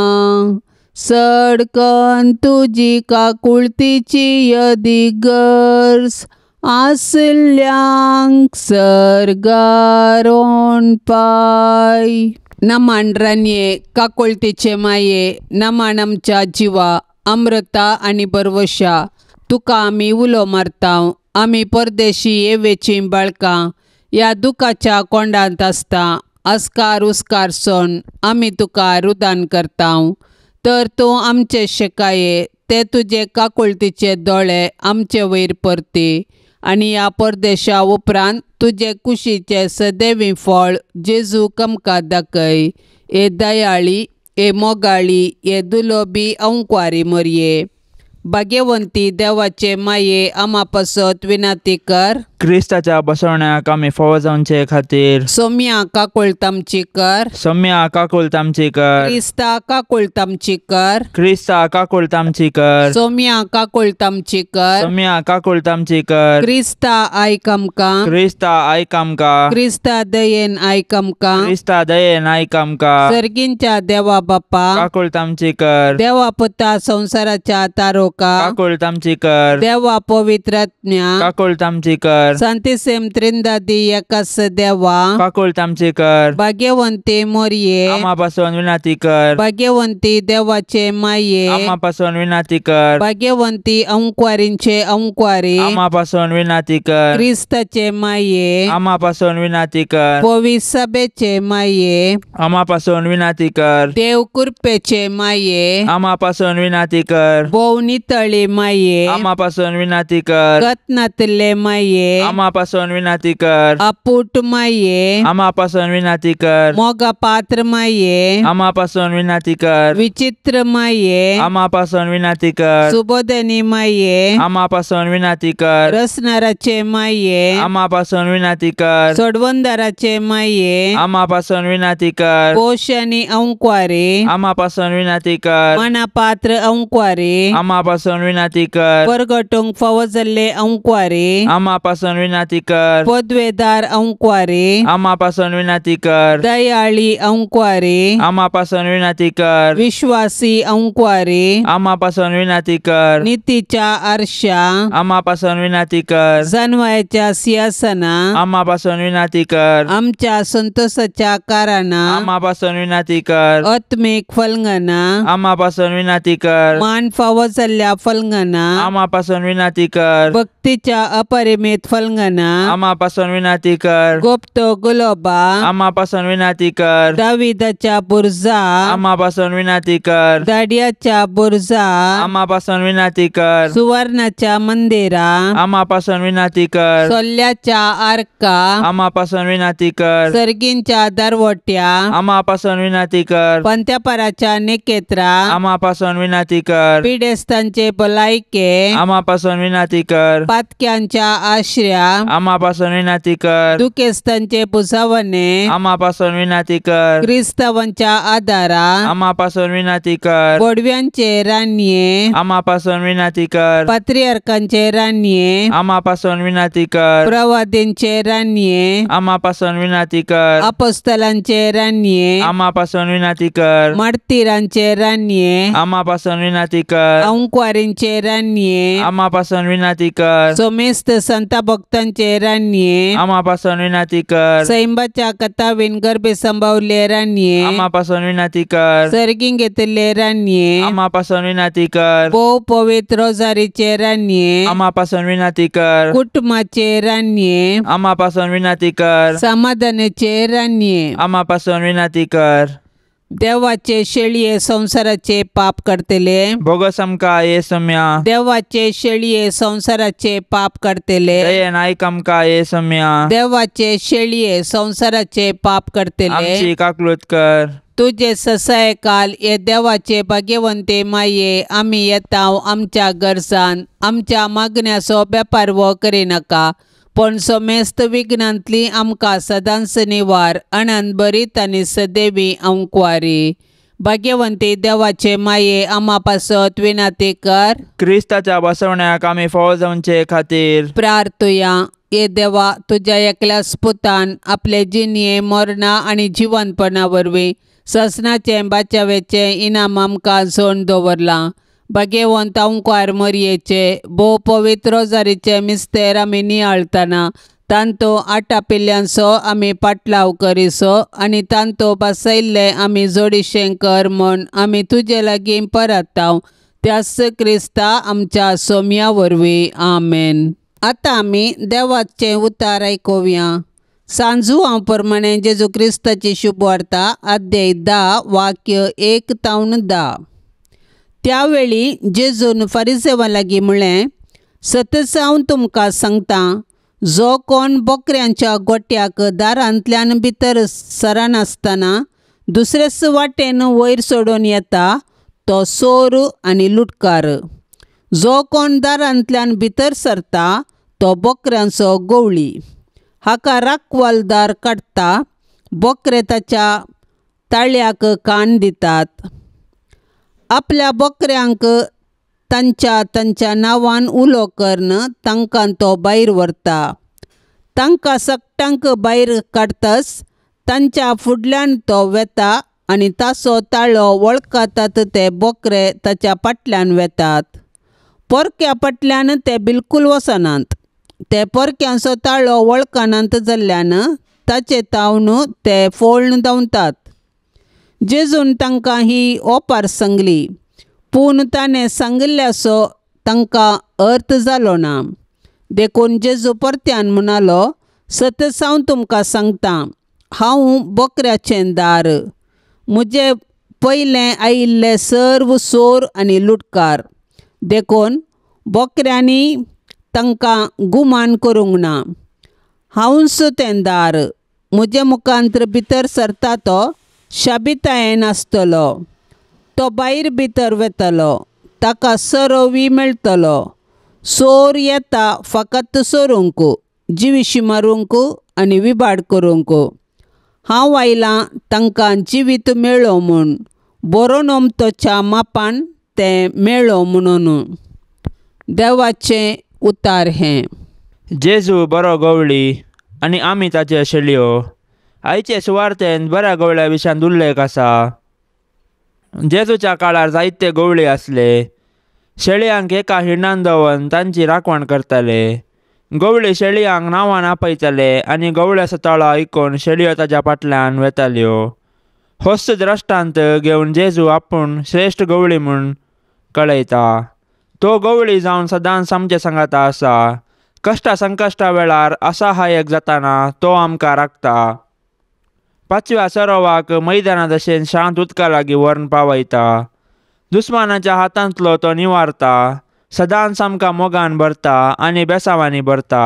सडकन तुजी काकुळतीची यदी गरज आसल्यांक सर्गार पाय। नमान रानये काकुळतीचे माये, नमान आमच्या जिवा अमृता आनी बरवशा, तुका आमी उलो मारता। आमी परदेशी येवेची बाळकां ह्या दुखाच्या कोंडांत आसता, अस्कार उस्कार सोन आमी तुका रुदान करता। तर तूं आमचे शेकाये ते तुजे काकुळतीचे दोळे आमचे वयर परती आनी ह्या परदेशा उपरांत तुजे कुशीचे सदैवी फळ जेजू आमकां दाखय। हे दयाळी, हे मोगाळी, हे दुलोबी अंकुवारी मरये, भाग्यवंती देवाचे माये आमा पासत विनंती कर। क्रिस्ताच्या बसवण्याक आमी फावो जावचे खातीर सोम्या काकुळट आमची कर। सोम्या काकुळट आमची कर। क्रिस्ता काकुळट आमची कर। क्रिस्ता काकुळट आमची कर। सोम्या काकुळट आमची कर। सोम्या काकुळट आमची कर। क्रिस्ता आयक आमकां। क्रिस्ता आयक आमकां। क्रिस्ता दयेन आयक आमकां। क्रिस्ता दयेन आयक आमकां। सर्गींच्या देवा बापा काकुळट आमची कर। देवा पुता संवसाराच्या तारोका तुका काकुळट आमची कर देवा पवित्रात्म्या काकुळट आमची कर सांतिसेम त्रिंदादी एकास देवा काकुळट आमची कर भाग्यवंती मोरये आम्हापासून विनंती कर भाग्यवंती देवाचे माये आम्हापासून विनंती कर भाग्यवंती अंकवारींचे अंकवारी आम्हापासून विनंती कर क्रिस्ताचे माये आम्हापासून विनंती कर पविसभेचे माये आम्हापासून विनंती कर देव कृपेचे माये आम्हापासून विनंती कर भोव नितळी माये आम्हापासून विनंती कर गतनातले माये आम्हापासून विनंती कर अपूट माये आम्हापासून विनंती कर मोगा पात्र माये आम्हापासून विनंती कर विचित्र माये आम्हापासून विनंती कर सुबोधनी माये आम्हापासून विनंती कर रसनाराचे माये आम्हापासून विनंती कर सोडवंदाराचे माये आम्हापासून विनंती कर पोषणी अंकवारी आम्हापासून विनंती कर मनापात्र अंकवारी आम्हापासून विनंती कर परगटूंक फावो जाल्ले अंकवारी आम्हापासून विनंती कर पदवेदार अंकवारी आम्हापासून विनंती कर दयाळी अंकवारी आम्हापासून विनंती कर विश्वासी अंकवारी आम्हापासून विनंती कर नीतीच्या आरशा आम्हापासून विनंती कर जनवायाच्या सिंहासना आम्हापासून विनंती कर आमच्या संतोषाच्या कारणां आम्हापासून विनंती कर आत्मीक फलंगना आम्हापासून विनंती कर मान फावो जाल्ल्या फलंगना आम्हापासून विनंती कर भक्तीच्या अपरिमित फलंगना आम्हापासून विनंती कर गुप्त गुलोबा आम्हापासून विनंती कर दाविदाच्या बुर्जा आम्हापासून विनंती कर दाडियाच्या बुर्जा आम्हापासून विनंती कर सुवर्णाच्या मंदिरा आम्हापासून विनंती कर सोल्ल्याच्या आर्का आम्हापासून विनंती कर सर्गींच्या दरवट्या आम्हापासून विनंती कर पंत्यापराच्या निकेत्रा आम्हापासून विनंती कर पिडेस्तांचे भलायके आम्हापासून विनंती कर पातक्यांच्या आश्र्या आम्हापासून विनंती कर दुखेस्तांचे पुसावणे आम्हापासून विनंती कर क्रिस्तावांच्या आदारा आम्हापासून विनंती कर बोडव्यांचे रानये आम्हापासून विनंती कर पात्रियार्कांचे रानये आम्हापासून विनंती कर प्रवादींचे रानये आम्हापासून विनंती कर अपोस्तलांचे रानये आम्हापासून विनंती कर मार्तीरांचे रानये आम्हापासून विनंती कर अंकवारींचे रानये आम्हापासून विनंती कर सोमेस्त संता भक्तांचे रानये आम्हापासून विनंती कर सैंबाच्या कथावीन गर्भे संभावले रानये आम्हापासून विनंती कर सर्गीं घेतिल्ले रानये आम्हापासून विनंती कर भोव पवित्र रोजारीचे रानये आम्हापासून विनंती कर कुटुंबाचे रानये आम्हापासून विनंती कर समाधानाचे रानये आम्हापासून विनंती कर देवाचे शेळये संसाराचे पाप करतले भोगस आमकां ये सम्या देवाचे शेळये संसाराचे पाप करतले दयेन आयक आमकां ये सम्या देवाचे शेळये संसाराचे पाप करतले आमची काकलूत कर तुजे ससायकाल हे देवाचे भाग्यवंते माये आमी येता आमच्या गरजान आमच्या मागण्याचो बेपारवो करिनाका पण समेस्त विघ्नांतली आमकां सदांच निवार अनंत बरीत आनी सदैवी अंकवारी भाग्यवंती देवाचे माये आमा पासत विनंती कर क्रिस्ताच्या बसवण्याक आमी फावो जावचे खातीर प्रार्थुया. ये देवा तुज्या एकल्याच पुतान आपले जिणये मरणा आनी जिवनपणा वरवीं ससनाचें बाचावेचें इनाम आमकां जोड दवरलां. भाग्यवंत अंकवार मरयेचे भोव पवित्र रोजारीचे मिस्तेर आमी नियाळतना तांतो आटापिल्ल्यांचो आमी पाटलाव करिसो आनी तांतो बसयल्ले आमी जोडिशें कर म्हूण आमी तुजे लागीं परताव त्याच क्रिस्ता आमच्या सोम्या वरवीं. आमेन. आतां आमी देवाचें उतार आयकुया. सांजू हांव प्रमाणे जेजू क्रिस्ताची शुभवार्ता अध्याय 10 वाक्य 1 तावन 10. त्यावेळी जेजून फारिसेवा लागीं म्हळें, सतच हांव तुमकां सांगता, जो कोण बोकऱ्यांच्या गोट्याक दारांतल्यान भितर सरनासतना दुसरेच वाटेन वयर सोडून येता तो चोर आनी लुटकार. जो कोण दारांतल्यान भितर सरता तो बोकऱ्यांचो गवळी. हाका राखवालदार काडटा. बोकरे ताच्या ताळ्याक कान दितात. आपल्या बोकऱ्यांक तांच्या तांच्या नांवान उलो करून तांकां तो भायर व्हरता. तांकां सगटांक भायर काडटाच तांच्या फुडल्यान तो वेता आनी ताचो ताळो वळखतात ते बोकरे ताच्या फाटल्यान वेतात. परक्या फाटल्यान ते बिलकूल वचनात. ते परक्यांचो ताळो वळखनात जाल्ल्यान ताचे तावन ते फोळ्ण धांवतात. जेजून तांकां ही ओपार सांगली, पूण ताणें सांगिल्ल्याचो तांकां अर्थ जालो ना. देखून जेजू परत्यान म्हणालो, सतच हांव तुमकां सांगता, हांव बोकऱ्याचें दार. म्हजे पयलें आयिल्ले सर्व चोर आनी लुटकार, देखून बोकऱ्यांनी तांकां गुमान करूंक ना. हांवूच तें दार. म्हजे मुखांत्र भितर सरता तो शाबितायेन आसतलो. तो भायर भितर वेतलो, ताका सरोवी मेळटलो. चोर येता फकत चोरूंक, जिविशी मारूंक आनी विबाड करूंक. हांव आयलां तांकां जिवीत मेळो म्हूण, बरो नमतोच्या मापान तें मेळो म्हणून. देवाचें उतार हें. जेजू बरो गवळी आनी आमी ताचे शेळयो. आयचे सुवार्तेन बऱ्या गवळ्या विशयान उल्लेख आसा. जेजूच्या काळार जायते गवळी आसले. शेळयांक एका हिंडान दवरून तांची राखवण करताले. गवळी शेळयांक नांवान आपयताले आनी गवळ्याचो ताळो आयकून शेळयो ताच्या फाटल्यान वेताल्यो. होच द्रश्टांत घेवन जेजू आपूण श्रेश्ठ गवळी म्हूण कळयता. तो गवळी जावन सदांच आमचे सांगाता आसा. कश्टा संकश्टा वेळार असहायक जाताना तो आमकां राखता. पाचव्या सरोवाक मैदाना भशेन शांत उदका लागीं व्हरून पावयता. दुस्मानाच्या हातांतलो तो निवारता. सदांच आमकां मोगान भरता आनी बेसावांनी भरता.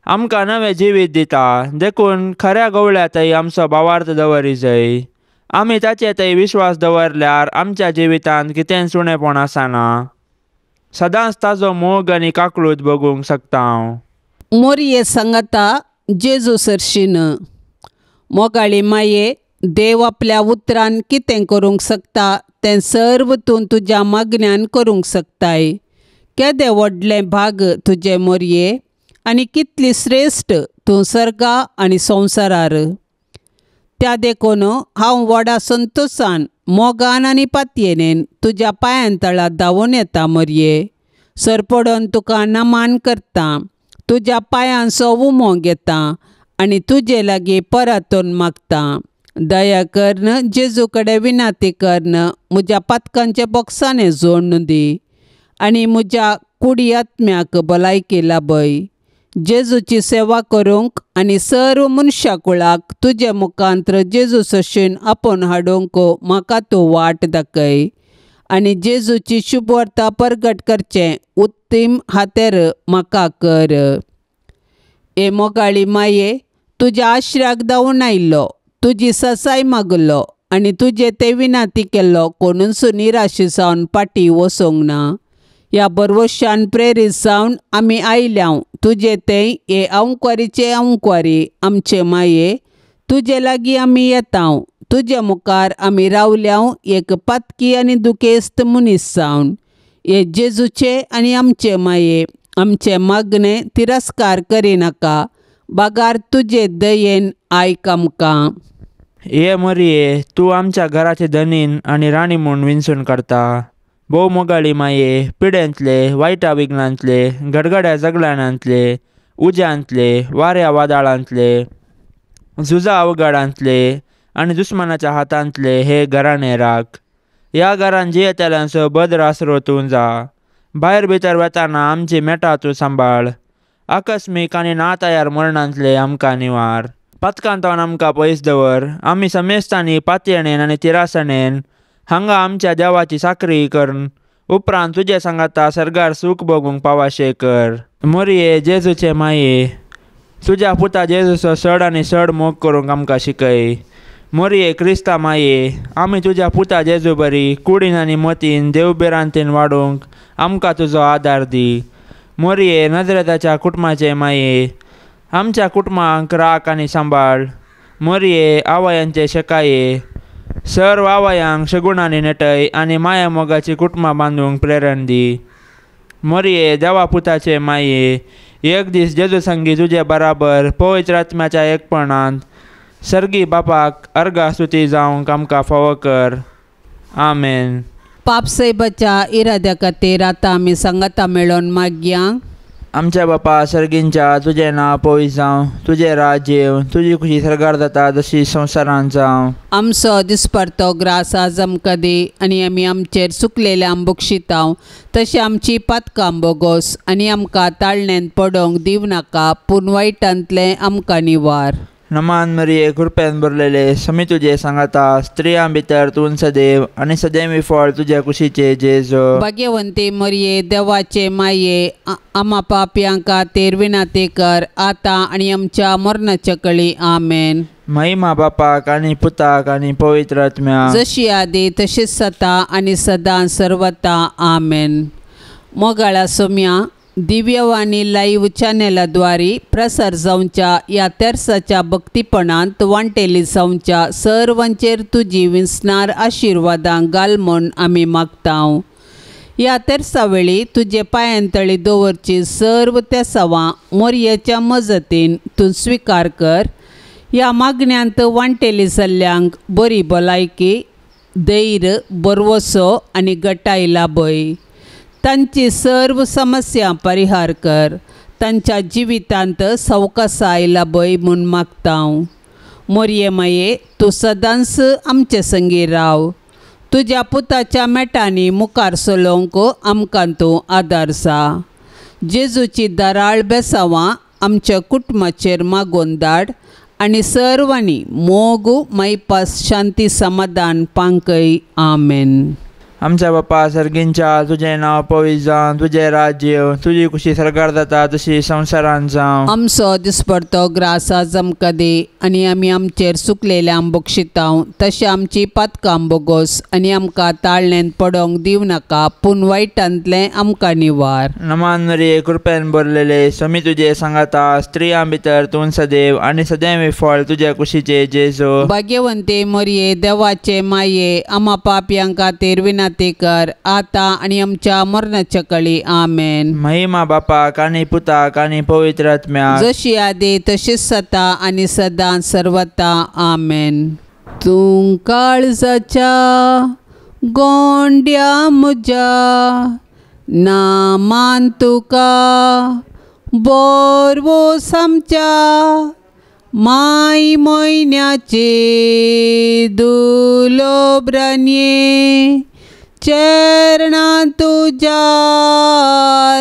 आमकां नवें जिवीत दिता. देखून खऱ्या गवळ्या थंय आमचो भावार्थ दवरी जाय. आमी ताचे थंय विश्वास दवरल्यार आमच्या जिवितांत कितेंच उणेपण आसना. सदांच ताजो मोग आनी काकळूत बगूंक शकता हांव. मोरये सांगता जेजू सरशीन. मोगाळी माये, देव आपल्या उतरान कितें करूंक शकता तें सर्व तूं तुज्या मागण्यान करूंक शकताय. केदें व्हडलें भाग तुजें मोरये, आनी कितली श्रेश्ठ तूं सर्गा आनी संवसारार. त्या देखून हांव व्हडा संतोशान, मोगान आनी पातयेनेन तुज्या पांयां तळा धांवून येता मोरये. सरपडून तुका नमान करता, तुज्या पांयांचो उमो घेता आनी तुजे लागीं परतून मागता. दया करून जेजू कडेन विनंती करून म्हज्या पातकांचे बोक्साने जोडून दी आनी म्हज्या कुडी आत्म्याक भलायकी लाभय. जेजूची सेवा करूंक आनी सर्व मनशा कुळाक तुजे मुखांत्र जेजू सशीन आपोवन हाडूंक म्हाका तूं वाट दाखय आनी जेजूची शुभवार्ता परगट करचें उत्तीम हातेर म्हाका कर. हे मोगाळी माये, तुज्या आश्र्याक धांवून आयिल्लो, तुजी ससाय मागलो आनी तुजे ते विनंती केल्लो कोणूच निराशी जावन फाटीं वचूंक ना. ह्या बरवशान प्रेरीत जावन आमी आयल्या तुजे तें हे अंकवारीचे अंकवारी आमचे माये, तुजे लागीं आमी येता. तुजे मुखार आमी रावल्या एक पातकी आनी दुखेस्त मनीस जावन. हे जेजूचे आनी आमचे माये, आमचे मागणें तिरस्कार करिनाका, बागार तुजे दयेन आयक आमकां. हे मोरये, तूं आमच्या घराचे धनीन आनी राणी म्हूण विंचून काडता. भोव मोगाळी माये, पिडेंतले, वायटा विघ्नांतले, गडगड्या झगड्यांतले, उज्यांतले, वाऱ्या वादळांतले, झुजा अवघडांतले आनी दुस्मानाच्या हातांतले हे घराणें राख. ह्या घरान जियेतल्यांचो बद्र आसरो तूं जा. भायर भितर वेताना आमची मेटां तूं सांबाळ. आकस्मीक आनी ना तयार मरणांतले आमकां निवार. पातकांतावन आमकां पयस दवर. आमी समेस्तांनी पातयेणेन आनी तिरासणेन हांगा आमच्या देवाची साकरी करून उपरांत तुजे सांगाता सर्गार सूख भोगूंक पावाशे कर. मोरये जेजूचे माये, तुज्या पुता जेजूचो सड आनी सड मोग करूंक आमकां शिकय. मोरये क्रिस्ता माये, आमी तुज्या पुता जेजू बरी कुडीन आनी मतीन देवभिरांतीन वाडूंक आमकां तुजो आदार दी. मोरये नजरेताच्या कुटुंबाचे माये, आमच्या कुटुंबांक राख आनी सांबाळ. मोरये आवयांचे शेकाये, सर्व आवयांक शगुणांनी नेटय आनी माया मोगाची कुटुंबां बांदूंक प्रेरण दी. मोरये देवा पुताचे माये, एक दीस जेजू संगी तुजे बराबर पवित्र आत्म्याच्या एकपणांत सर्गी बापाक अर्घा स्तुती जावंक आमकां फावो कर. आमेन. पापसायबाच्या इराद्या खातीर आतां आमी सांगाता मेळोवन मागया. आमच्या बापा सर्गींच्या, तुजें नांव पवित्र जावं, तुजें राज्य येवं, तुजी खुशी सर्गार जाता तशी संवसारांत जावं. आमचो दिसपडतो ग्रास आज आमकां दी आनी आमी आमचेर चुकलेल्यांक बक्षितांव तशें आमची पातकां बोगोस आनी आमकां ताळण्यांत पडोवंक दिवं नाका, पूण वायटांतलें आमकां निवार. नमान मरिये, कृपेन भरलेले, समी तुजे सांगाता, स्त्रियां भितर तूं सदैव आनी सदैवी फळ तुज्या कुशीचे जेजू. भाग्यवंती मरिये, देवाचे माये, आमा पापयां खातीर विनंती कर आतां आनी आमच्या मरणाच्या कळी. आमेन. महिमा बापाक आनी पुताक आनी पवित्र आत्म्याक, जशी आदी तशीच सता आनी सदां सर्वता. आमेन. मोगाळा सोम्या, दिव्यवाणी लाईव्ह चॅनलाद्वारे प्रसार जावच्या ह्या तेर्साच्या भक्तीपणांत वांटेली जावच्या सर्वांचेर तुजी विंचणार आशिर्वादां घाल म्हूण आमी मागता. ह्या तेर्सा वेळी तुजे पांयांतळी दवरची सर्व तेसावां मोरयेच्या मजतीन तूं स्विकार कर. ह्या मागण्यांत वांटेली जाल्ल्यांक बरी भलायकी, धैर्य, बरवसो आनी गटाय लाभय. तांची सर्व समस्या परिहार कर. तांच्या जिवितांत सवकासाय लाभय म्हूण मागता. मोरये माये, तूं सदांच आमचे संगी राव. तुज्या पुताच्या मेटांनी मुखार चलोवंक आमकां तूं आदार जा. जेजूची दराळ बेसावां आमच्या कुटुंबाचेर मागोवन धाड आनी सर्वांनी मोग, मायपास, शांती, समाधान पांकय. आमेन. आमच्या बापा सर्गींच्या, तुजें नांव पवित्र जावं, तुजें राज्य येवं, तुजी खुशी सर्गार जाता तशी संवसारांत जावं. आमचो दिसपडतो ग्रास आज आमकां दी आनी आमी आमचेर चुकलेल्यांक बक्षितांव तशें आमची पातकां बोगोस आनी आमकां ताळण्यांत पडोवंक दिवं नाका, पूण वायटांतलें आमकां निवार. नमान मरिये, कृपेन भरलेले, समी तुजे सांगाता, स्त्रियां भितर तूं सदैव आनी सदैव फळ तुज्या कुशीचे जेजू. भाग्यवंती मरिये, देवाचे माये, आमा पापयां खातीर विनंती कर आतां आनी आमच्या मरणाच्या कळी. आमेन. महिमा बापाक आनी पुताक आनी पवित्र आत्म्याक, जशी आदी तशीच सता आनी सदां सर्वता. आमेन. तूं काळजाच्या गोंड्या म्हज्या नामान तुका बोरवोस आमच्या माय म्हयन्याचे दुलोब्रान्ये चरणां तुज्या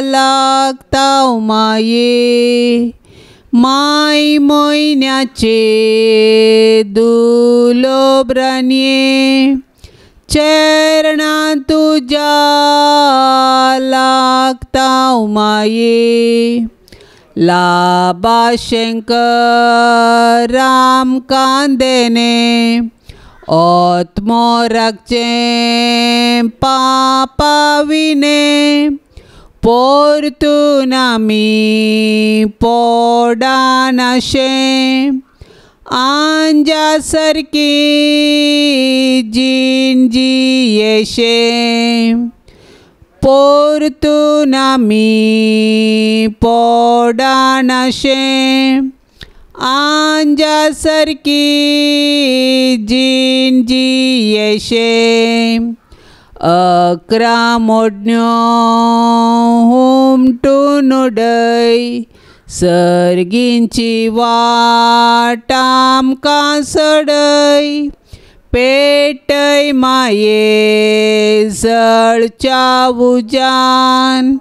लागता माये. माय म्हयन्याचे दुलोब्रान्ये चरणां तुज्या लागता माये. लाबाशंकर राम कांदेने आत्मो राखचें पापा विने पोरतून आमी पोडानाशें आंजा सारकी जीण जियेशें पोरतून आमी पोडानाशें आंजा सारकी जीण जियेशें. 11 मोडण्यो हुमटून उडय सर्गींची वाट आमकां सडय पेटय माये जळच्या उज्यान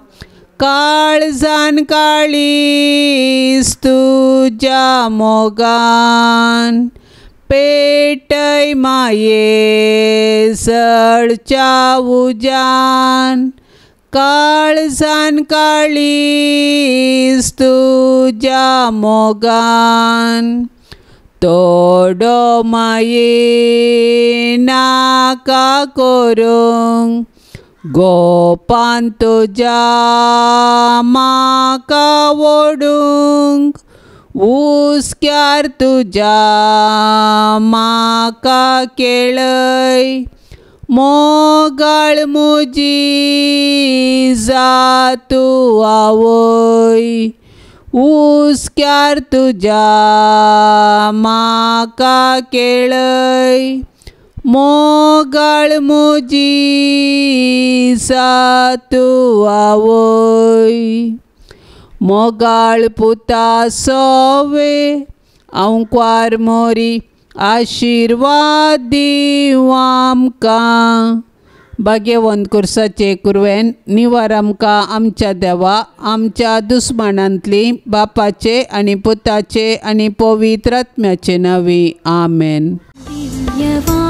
काळजान काळीज तुज्या मोगान पेटय माये जळच्या उज्यान काळजान काळीज तुज्या मोगान. तोडो माये नाका करूंक गोपान तुज्या म्हाका ओडूंक हुस्क्यार तुज्या म्हाका केळय मोगाळ म्हजी जा तूं आवय हुस्क्यार तुज्या म्हाका केळय मोगाळ म्हजी सातू आवय मोगाळ पुता सोवे आंकवार मोरी आशिर्वाद दीवं आमकां. भाग्यवंत कुर्साचे कुरवेन निवार आमकां आमच्या देवा आमच्या दुस्मानांतली बापाचे आनी पुताचे आनी पवित्र आत्म्याचे नांवी. आमेन. दिव्यवाणी.